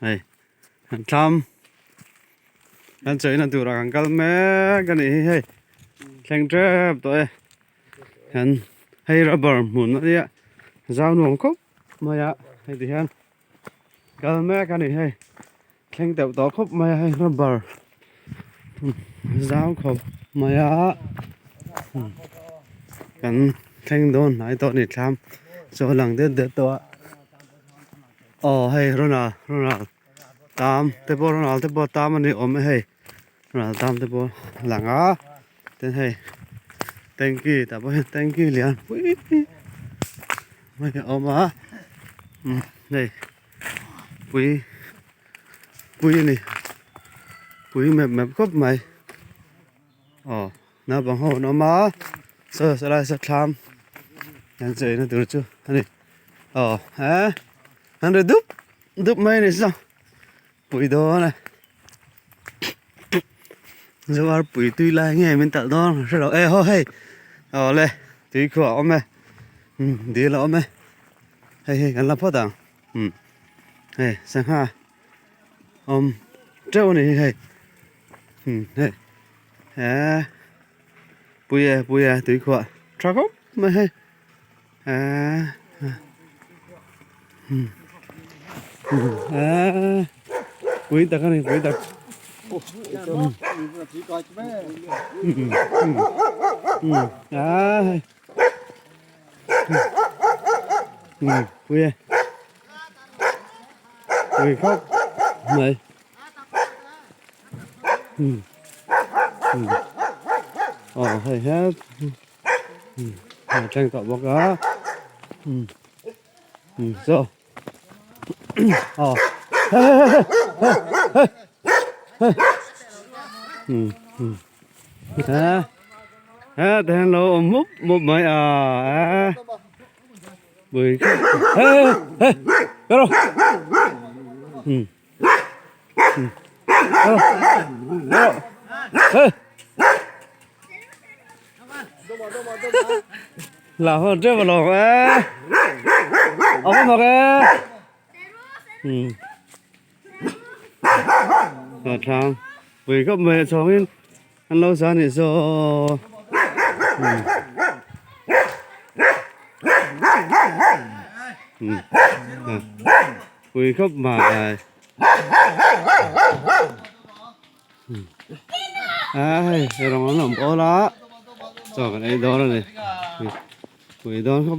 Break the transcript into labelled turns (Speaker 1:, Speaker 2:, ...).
Speaker 1: Hei kan thlam kan cheina turah kan kal mek a nih hi hei thleng tep tawh e kan hei rubber hmun a nia zau nuam khawp mai a hei ti hian kal mek a ni hei thleng deuh tawh khawp mai a hei rubber zau khawp mai a kan thleng dawn hnai tawh a ni thlam chu a lang det det tawh a. Aw hei Ronald Ronald tam te pawh Ronald te pawh tam a ni awm e hei Ronald tam te pawh a lang a tin hei tanky tah pawh hian tanky lian pui mai a awm a umm hei pui pui a ni pui mep mep khawp mai aw naupang ho an awm a saw saw lai saw thlam an cheina tur chu a ni. Aw he an ri dup dup mai a ni saw pui dawn a zoar pui tui lai nge min talh dawn ka hre lo e haw hei aw le tui khuah a awm e umm dil a awm e hei hi kan la phawt ang umm hei sangha awm teuh a ni hi hei umm hei he pui e pui e tui khuah tha khawp mai hei. Pui tak a ni pui tak pui e pui khawp mai aw hei het. A thleng tawh bawk a saw aw he he he he lo awm mup mup mai a bui he he he rawh Là hơn trước vào lò ấy. Ông mà cái. Ừ. Ở thang. Vì cấp mẹ chồng in. Anh lâu xa này so. Ừ. Ừ. Pui khawp mai. A hei rawng an awm awl a chaw kan ei dawn a ni pui dawn khawp mai.